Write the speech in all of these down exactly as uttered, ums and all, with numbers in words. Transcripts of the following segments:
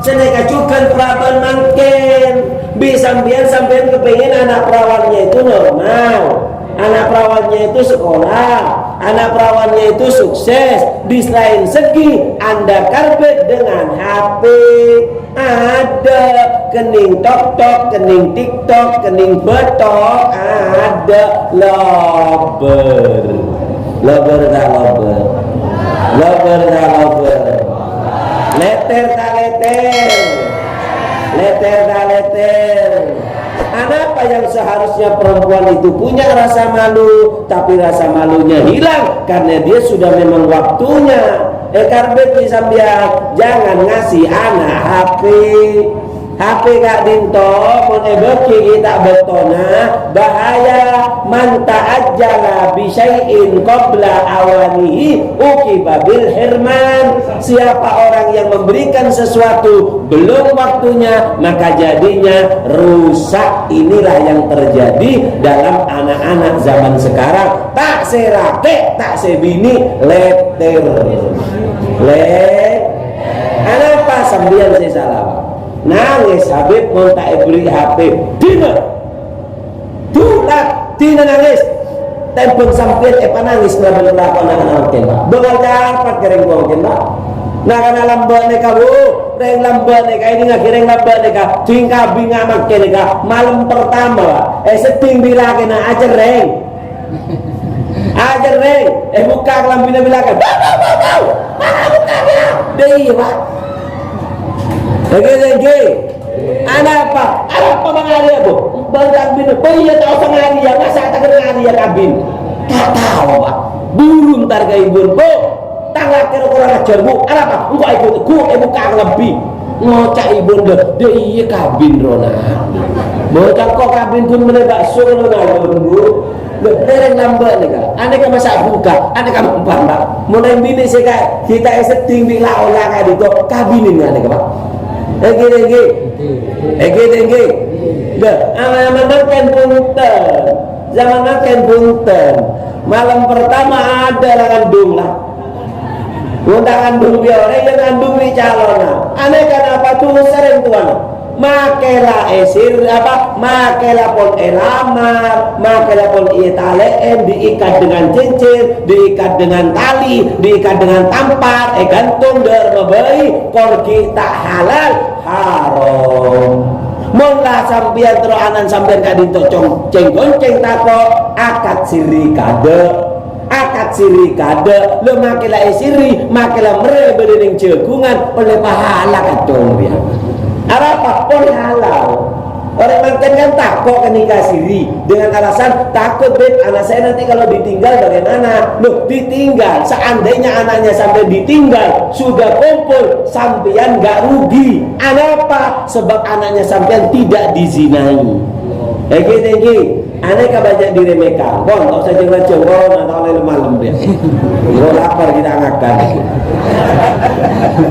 Sanèka jhughân parawan mangkèn. Bi' sampèyan, sampèyan kepingin anak perawannya itu normal, anak perawannya itu sekolah, anak perawannya itu sukses. Di selain segi, Anda karbèt dengan H P. Ada, kènèng tok-tok, kènèng TikTok, kènèng betok, ada. Lobâr. Lobâr ta' lobâr? Lobâr ta' lobâr? Lètèr ta' lètèr? Lètèr ta' lètèr? Anapa yang seharusnya perempuan itu punya rasa malu, tapi rasa malunya hilang karena dia sudah memang waktunya. Èkarbèt bi' sampèyan, jangan ngasih anak H P. H P ka'dinto mon èbâghi ghi' ta' bâktona, bahaya. "Man ta'ajjala bi syai'in qabla awanihi uqiba bil hirman." Siapa orang yang memberikan sesuatu belum waktunya, maka jadinya rusak. Inilah yang terjadi dalam anak-anak zaman sekarang. Ta' sè rakè', ta' sè binè', lètèr. Lè-, anapa sampèyan sè sala? Nangès, Habib, mon ta' èberri' H P. Dinah! Dulat! Dinah nangès! Tèmbhâng sampèyan èpanangès kalabân kalakowanna anak mangkèn, Pak. Bhâkal carpet ka rèng mangkèn, Pak. Nah, karana lambâ' nèka, Bu, rèng lambâ' nèka, èdingngaghi rèng lambâ' nèka, dhing kabingnga mangkèn nèka, malem pertama, Pak. Èsedding bi' lakèna acerrèng. Acerrèng, èbukka' kalambhina bi' lakèna. Bau, bau, bau, bau! Bau, bukka' dia! Dâ' iyâ, Pak. Ènggi, ènggi. Anapa? Anapa mangariya, Bu? Bân kabin, Bu, iyâ tao sangariya, masa' ta' ngariya kabin? Ta' tao, Pak. Buru entar ka ibuwân, Bu. Tang lakè rowa kurang ajar, Bu. Anapa? Engko' èghu-, ghu-, èbukka' kalambhi. Ngoca' ibuwân, "Dâ', dâ' iyâ kabin, rowa, Na'." Bocah kok kabin ghun mènè bakso, rowa, Bu. Lho, rèng lambâ' nèka. Anèka masa' bukka', anèka mempan, Pak. Mon rèng binè' sè ka-, ghi' ta' èsedding bi' la-, ola ka'dinto, kabinèn anèka, Pak. Ènggi, ènggi. Ènggi, ènggi. Lho, zaman mangkèn bhunten. Zaman mangkèn bhunten. Malem pertama ada la ngandung la. Mon ta' ngandung bi' orèng, iyâ ngandung bi' calonna. Anèka napa dhusa rèng towana? Makè la èsir-, apa, makè la pon èlamar, makè la pon ètalè'èn, diikat dengan cincin, diikat dengan tali, diikat dengan tampar, èghântong dâ' remma bhâi, kor ghi' ta' halal, haram. Mon la sampèyan terro ana'na sampèyan ka'dinto cong-, cèng-goncèng tako', akad sirri kadâ'. Akad sirri kadâ', lho, makè la èsirri, makè la mèrrè bâdâ neng jhâghungan, ollè pahala kacong rèya. Arapa? Pon halal. Orèng mangkèn kan tako' ka nika sirri dengan alasan takut, Bib, anak saya nanti kalau ditinggal bagaimana? Loh, ditinggal. Seandainya anaknya sampai ditinggal, sudah kumpul, sampeyan nggak rugi. Anapa? Sebab anaknya sampeyan tidak dizinai. Ènggi, ènggi. Anèka bânnya' diremehkan. Pon, ta' osa jhâng-lajhâng, corona ta' ollè lem-malem, yâ. Engko' lapar kita ngakan.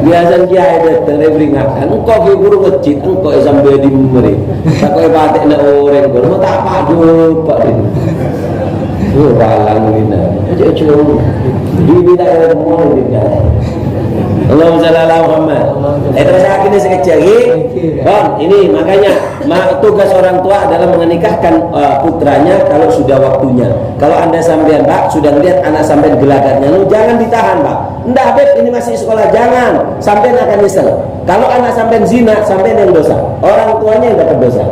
Biasana kiyaè dâteng, rè-, bhâri ngakan. Engko' ghi' buru ngejjhit, engko' èsambhâ dimma rè. Tako' èpatè'na orèng, engko' ma' ta' pa'-dupa' rè. Oh, palang rèna. Aja, aja. Di, di daerah mana, di daerah? Allahumma shalli ala Muhammad. Eh, terus akhirnya sekejap, ghi? Pon, ini makanya Ma-, tugas orang tua adalah menikahkan, eh, putranya kalau sudah waktunya. Kalau Anda sampean, Pak, sudah lihat anak sampean gelagatnya, lu jangan ditahan, Pak. "Enggak, Beb, ini masih sekolah." Jangan. Sampean akan nyesel. Kalau anak sampean zina, sampean yang dosa. Orang tuanya yang dapat dosa.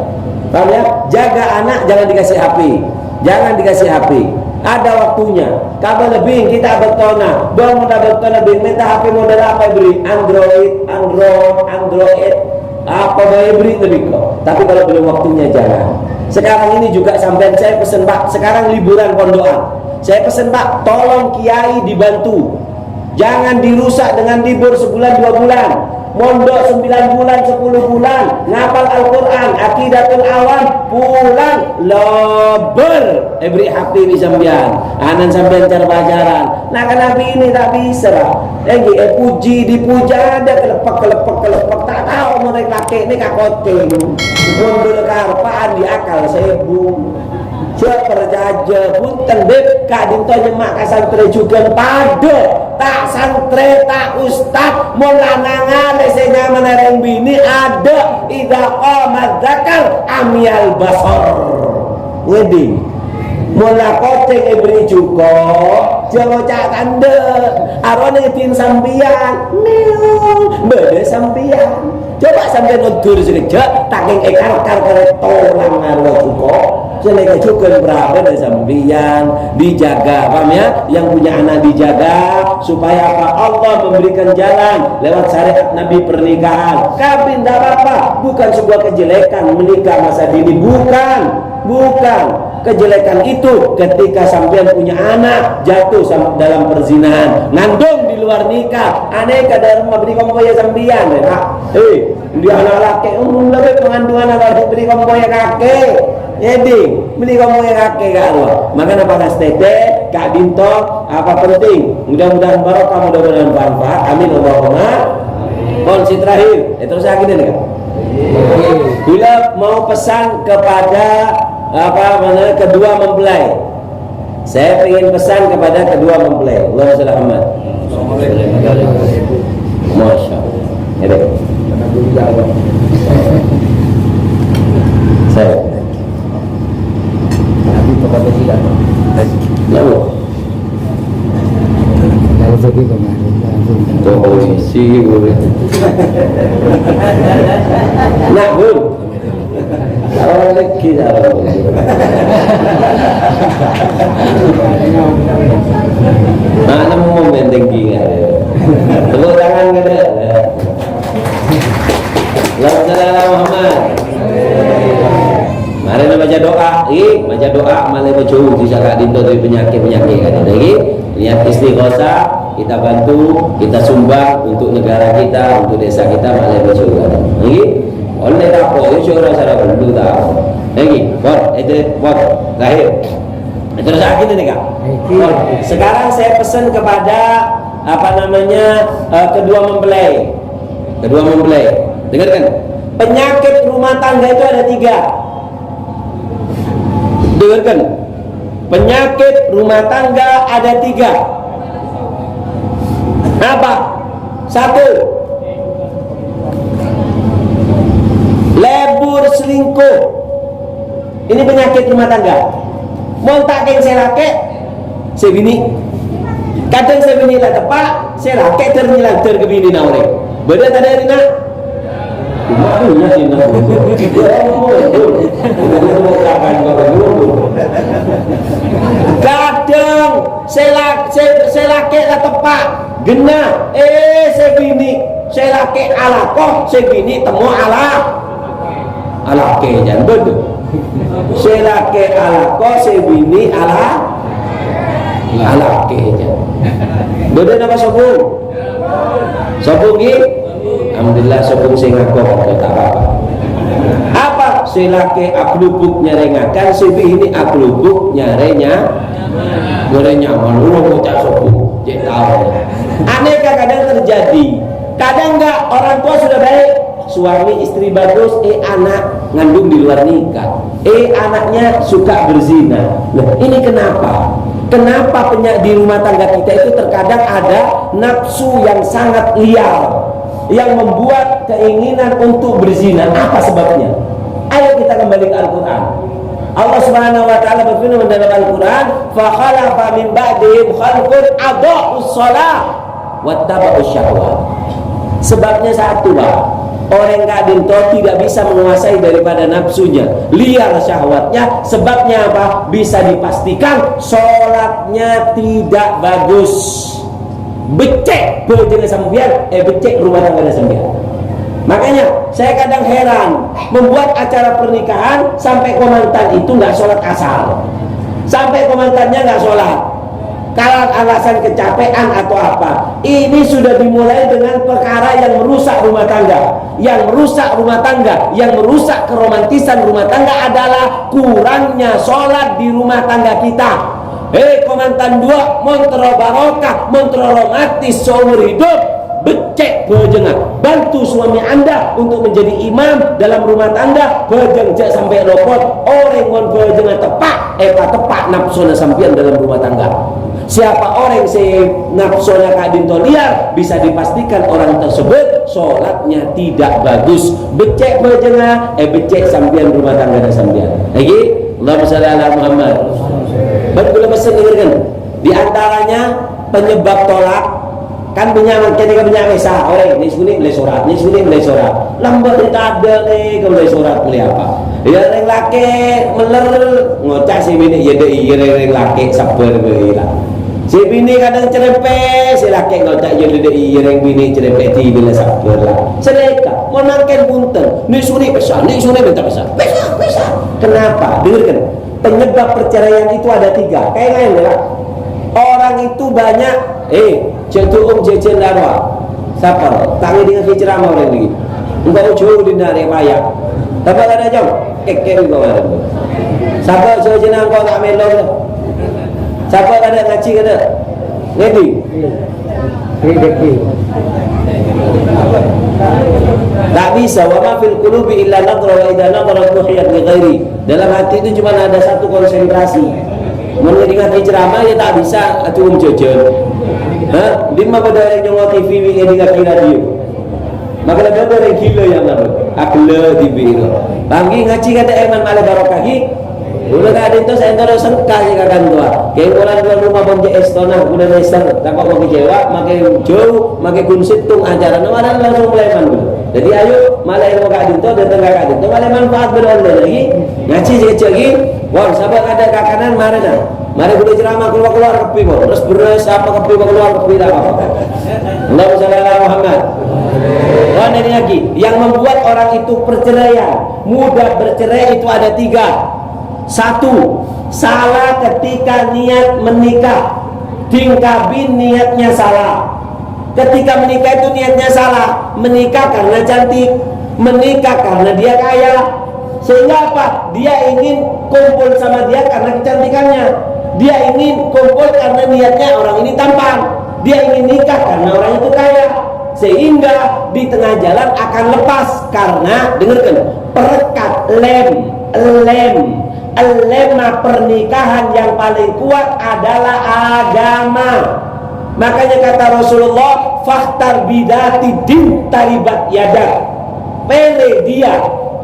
Paham, ya? Jaga anak, jangan dikasih H P. Jangan dikasih H P. Ada waktunya. Kabâ lebbi, ghi' ta' bâktona. Bân mon ta' bâktona, bân mènta H P model apa èberri'? Android, Android, Android. Apa bhâi èberri' lebbi kok. Tapi kalau belum waktunya, jangan. Sekarang ini juga sampean saya pesen, Pak. Sekarang liburan pondokan. Saya pesen, Pak, tolong kiai dibantu. Jangan dirusak dengan libur sebulan dua bulan. Mondok sembilan bulan, sepuluh bulan, ngapal Al-Qur'an, Aqidatul Awam, pulang, lobâr, èberri' H P bi' sampèyan. Ana'na sampèyan car-pacaran. Nah, kana binè ta' bisa, Pak. Ènggi, èpuji, dipuja, ada kelepek, kelepek, kelepek. Ta' tao mon rèng lakè' nèka koting. Mon bâdâ kareppan, di akal sèbu. Jhâ' parcajâ, bhunten, Bib, ka'dinto nyemma' ka santrè jhughân padâ. Ta' santrè, ta' ustad, mon lanangan sè nyamana rèng binè' adâ', idza qama dzakar amiyal basar. Ngèdhing. Mon la kocèng èberri' jhuko', jhâ' ngoca' tandhâ. Arowa nèdhing sampèyan, meong, bâdâ sampèyan. Coba sampèyan ondur sakejjhâ', takèng èkar-kar karè tolang arowa jhuko'. Sè lèkè jhughân parabâna sampèyan, dijaga, paham ya? Yang punya anak dijaga, supaya apa? Allah memberikan jalan lewat syariat Nabi pernikahan. Kawin tidak apa-apa, bukan sebuah kejelekan menikah masa dini, bukan, bukan kejelekan itu ketika sampèyan punya anak jatuh sam-, dalam perzinahan, ngandung di luar nikah, anèka dâremma bânnè kompoyya sampèyan, ya, Pak. Hei, Andi ana' lakè', um, lebbi pangandungan ana' lakè' bânnè kompoyya kakè. Jadi, bânnè kompoyya kakè ka'rowa. Mangkana pangastètè, ka'dinto, apa penting. Mudah-mudahan barokah, mudah-mudahan manfaat. Amin, Allahumma. Pon, sè terakhir. Eh, terus akhirnya nih, Kak. Kaulâ mau pesan kepada, apa namanya, kedua mempelai. Saya pengen pesan kepada kedua mempelai. Allahumma shalli Muhammad. Masya Allah. Ini. Saya. Kenapa? Polisi, boleh. Nak, Bun. Salam lagi, salam lagi. Mana mau main tinggi, ya? Tepuk tangan, kan, ya? Allahumma shalli ala Muhammad. Mari kita baca doa, ih, baca doa, malè bâjâ bisa ka'dinto dâri penyakit-penyakit, kan, lagi. Niat istighosah, kita bantu, kita sumbang untuk negara kita, untuk desa kita, malè bâjâ, kan. Lagi. Ollè tako', ya, jhâ' rasa ragu, ta'. Lagi, Bor, eh, Bor, terakhir. Terus akhirnya nih, Kak. Bor, sekarang saya pesan kepada, apa namanya, eh, kedua mempelai. Kedua mempelai. Dengarkan. Penyakit rumah tangga itu ada tiga. Dengarkan. Penyakit rumah tangga ada tiga. Apa? Satu, lebur selingkuh. Ini penyakit rumah tangga. Mon ta' kèng sè lakè', sè binè'. Kadhâng sè binè' la teppa', sè lakè' ter-nyèlanter ka binèna orèng. Bâdâ tadâ' rèna? Kadhâng sè la-, sè, sè lakè' la teppa', ghenna, eh, sè binè', sè lakè' alako, sè binè' temmo ala-, alakè, jân bâdâ. Sè lakè' alako, sè binè' ala-, alakè, jân. Bâdâ napa sobung? Sobung, ghi? Alhamdulillah, sobung sè ngako, ta' apa-apa. Apa? Sè lakè' aglubuk nyarè ngakan, sè binè' aglubuk nyarè nya-, nyarè nyaman. Ulo bocah sobung, cè' tao. Aneh kadang terjadi. Kadang enggak, orang tua sudah baik, suami istri bagus, eh, anak ngandung di luar nikah. Eh, anaknya suka berzina. Nah, ini kenapa? Kenapa penya-, di rumah tangga kita itu terkadang ada nafsu yang sangat liar, yang membuat keinginan untuk berzina? Apa sebabnya? Ayo kita kembali ke Al-Quran. Allah Subhanahu wa Ta'ala berfirman dalam Al-Quran, "Fa khalafa min ba'dihim khalfun adha'us shalah wattaba'us syahwat." Sebabnya satu, Pak. Orang ka'dinto tidak bisa menguasai daripada nafsunya, liar syahwatnya. Sebabnya apa? Bisa dipastikan sholatnya tidak bagus. Beccè' bhâjângnga sampèyan, eh, beccè' rumah tanggana sampèyan. Makanya, saya kadang heran, membuat acara pernikahan sampai komandan itu nggak sholat asar. Sampai komandannya nggak sholat. Kalau alasan kecapean atau apa, ini sudah dimulai dengan perkara yang merusak rumah tangga. Yang merusak rumah tangga, yang merusak keromantisan rumah tangga adalah kurangnya sholat di rumah tangga kita. Hei, komandan dua, mon terro barokah, mon terro romantis seumur hidup, beccè' bhâjângnga. Bantu suami Anda untuk menjadi imam dalam rumah tangga, bhâjâng jhâ' sampè' lopot. Orèng mon bhâjângnga teppa', èpateppa' nafsuna sampèyan dalam rumah tangga. Siapa orang sè napsona ka'dinto liar, bisa dipastikan orang tersebut sholatnya tidak bagus. Beccè' bhâjângnga, eh, beccè' sampèyan rumah tanggana sampèyan. Lagi, Allahumma shalli ala Muhammad. Bân kaulâ pèssè dengngèrraghi. Di antaranya penyebab tolak, kan bânnya', kènè' kan bânnya' mèsa, orèng, nè' sè ghun mèlè sorat, nè' sè ghun mèlè sorat. Lambâ' tadâ' nè' ka mèlè sorat, mèlè apa? Iyâ, rèng lakè' mèller, ngoca' sè binè', "Iyâ, dâ' iyâ, rèng, rèng lakè' sabbhâr bhâi la." Sè binè' kadhâng cerempè, sè lakè' ngoca', "Iyâ, dâ' iyâ, rèng binè' cerempè, dibâlâ sabbhâr la." Sè nèka, mon mangkèn bhunten, nè' sè ghun mèsa, nè' sè ghun mènta mèsa. Mèsa, mèsa. Kenapa? Dengarkan. Penyebab perceraian itu ada tiga. Kaènga'è, ya. Orang itu banyak, eh, jhâ' du'um jhâjhân la rowa. Sapa? Ta' ngèdingngaghi ceramah orèng nèka. Engko' jhâu dinna' rè paya. Sapa kadhâ', Cong? Kèkkè engko' marèn. Sapa jhâjhânna engko' ta' mèlo? Sapa kadhâ' ngajhi kadhâ'? Ngèding? Rezeki. Tak bisa, "Wa ma fil qulubi illa nadra, wa idza nadharat nuhiyat li ghairi." Dalam hati itu cuma ada satu konsentrasi. Mon ngèdingngaghi ceramah, ya tak bisa, aduh, um, jhâjhân. Hah? Dimma padâ orèng nyongngo T V, ngèdingngaghi radio? Maka lebih ada orang gila yang anu, agella di biro. Paham ghi, ngajhi kadhâ' èman malè barokah ghi. Kaulâ ka'dinto sè èntara sengka sè kakantowa. Kèng polana tuan rumah pon cè' èstona, kaulâ nèser, tako' makè kecewa, makè jhâu, makè ghun sèttong acarana, malah langsung palèman. Dhâddhi ayo, malè èlmo ka'dinto, dâteng ka ka'dinto, malè manfaat bân Allah lagi. Ngajhi sè kejjhâ' ghi. Wah, sahabat ada kakanan, marèna. Marè ghulâ ceramah keluar-keluar kabbhi, Bu. Terros bherrâs apa kabbhi, Bu, keluar kabbhi, ta' apa-apa. Allahumma shalli ala Muhammad. Wah, ini lagi. Yang membuat orang itu perceraian, mudah bercerai itu ada tiga. Satu, salah ketika niat menikah. Ding kabin niatnya salah. Ketika menikah itu niatnya salah. Menikah karena cantik. Menikah karena dia kaya. Sehingga apa? Dia ingin kumpul sama dia karena kecantikannya. Dia ingin kumpul karena niatnya orang ini tampan. Dia ingin nikah karena orang itu kaya. Sehingga di tengah jalan akan lepas karena, dengarkan, perekat, lem, lem, lem pernikahan yang paling kuat adalah agama. Makanya kata Rasulullah, "Fakhtar bidati din taribat yadak." Pilih dia,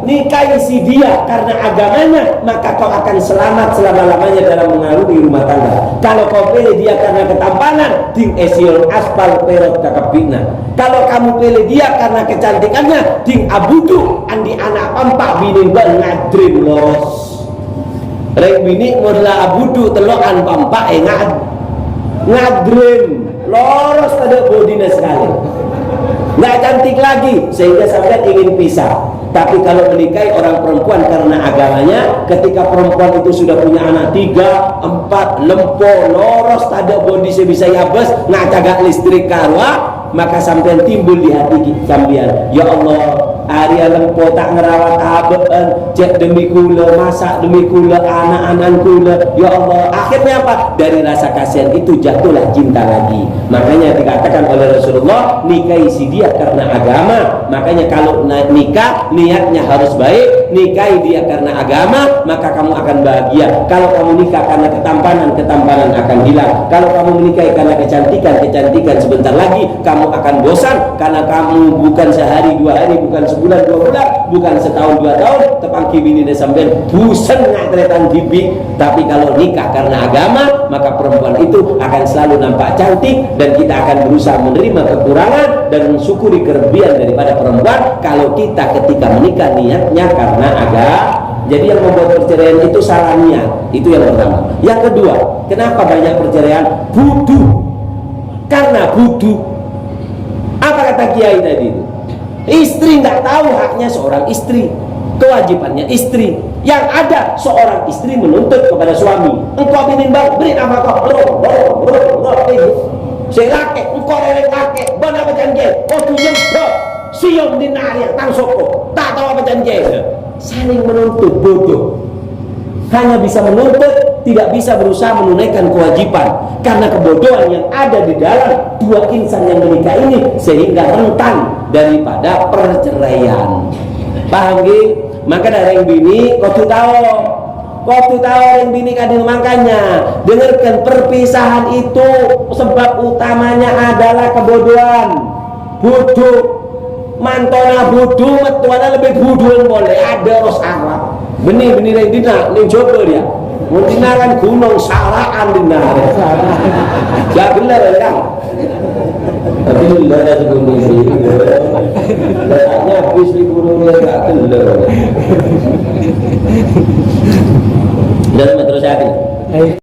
nikahi si dia karena agamanya, maka kau akan selamat selama-lamanya dalam mengarungi rumah tangga. Kalau kau pilih dia karena ketampanan, ding èsèyon aspal pèrot ka kebbhi'na. Kalau kamu pilih dia karena kecantikannya, ding abudhu andi' ana' pa' empa' binè bân ngadrem loros. Rèng binè' mon la abudhu tello'an pa' empa', eh, ngad-, ngadrem, loros, tadâ' bodhina sakalè. Nggak cantik lagi, sehingga sampai ingin pisah. Tapi kalau menikahi orang perempuan karena agamanya, ketika perempuan itu sudah punya anak tiga, empat, lempo, loros, tadâ' bodhi sè bisa èabâs, ngacaga' listrik ka rowa, maka sampèyan timbul di hati ki-, sampèyan, "Ya Allah, arèya lempo ta' ngarawat abâ'na, cè' demi kaulâ, masa' demi kaulâ, ana'-ana'na kaulâ. Ya Allah." Akhirnya apa? Dari rasa kasihan itu jatuhlah cinta lagi. Makanya dikatakan oleh Rasulullah, "Nikahi si dia karena agama." Makanya kalau na-, nikah, niatnya harus baik. Nikahi dia karena agama, maka kamu akan bahagia. Kalau kamu nikah karena ketampanan, ketampanan akan hilang. Kalau kamu menikahi karena kecantikan, kecantikan sebentar lagi kamu akan bosan karena kamu bukan sehari, dua hari, bukan sebulan, dua bulan, bukan setahun, dua tahun, tapanggi binèna sampèyan, bosan ngatretan dibi'. Tapi kalau nikah karena agama, maka perempuan itu akan selalu nampak cantik dan kita akan berusaha menerima kekurangan dan mensyukuri kelebihan daripada perempuan kalau kita ketika menikah niatnya karena agama. Jadi yang membuat perceraian itu salah niat, itu yang pertama. Yang kedua, kenapa banyak perceraian? Buduh. Karena buduh. Apa kata kiai tadi itu? Istri nggak tahu haknya seorang istri, kewajibannya istri. Yang ada seorang istri menuntut kepada suami, "Engko' binèn, Bang, beri nafkah." Sè lakè', "Engko' rèrèng lakè', bâ'na apa janjiyân?" "Kodhu nyembhâ, sèyom dinna' arèya tang soko, ta' tao apa janjiyân." Saling menuntut bodoh. Hanya bisa menuntut, tidak bisa berusaha menunaikan kewajiban. Karena kebodohan yang ada di dalam dua insan yang menikah ini, sehingga rentan daripada perceraian. Paham, ngghi? Maka dhâri binè' kodhu tao. Kodhu tao orèng binè' kadhi, makanya dengarkan, perpisahan itu sebab utamanya adalah kebodohan. Bodoh. Mantona bodoh, mattowana lebbi bodoh polè. Adâ' rèng Arab. Bânnè, bânnè rèng dinna', nèng Jhâbâ rèya. Mon dinna' kan ghunong, sara'an dinna'. Jhâ' ghellâ' rèng, Kang. Tapi ghellâ' rèng sè ghunong sè. Rasanya habis libur ini tak ghellâ'. Dan terus yakin.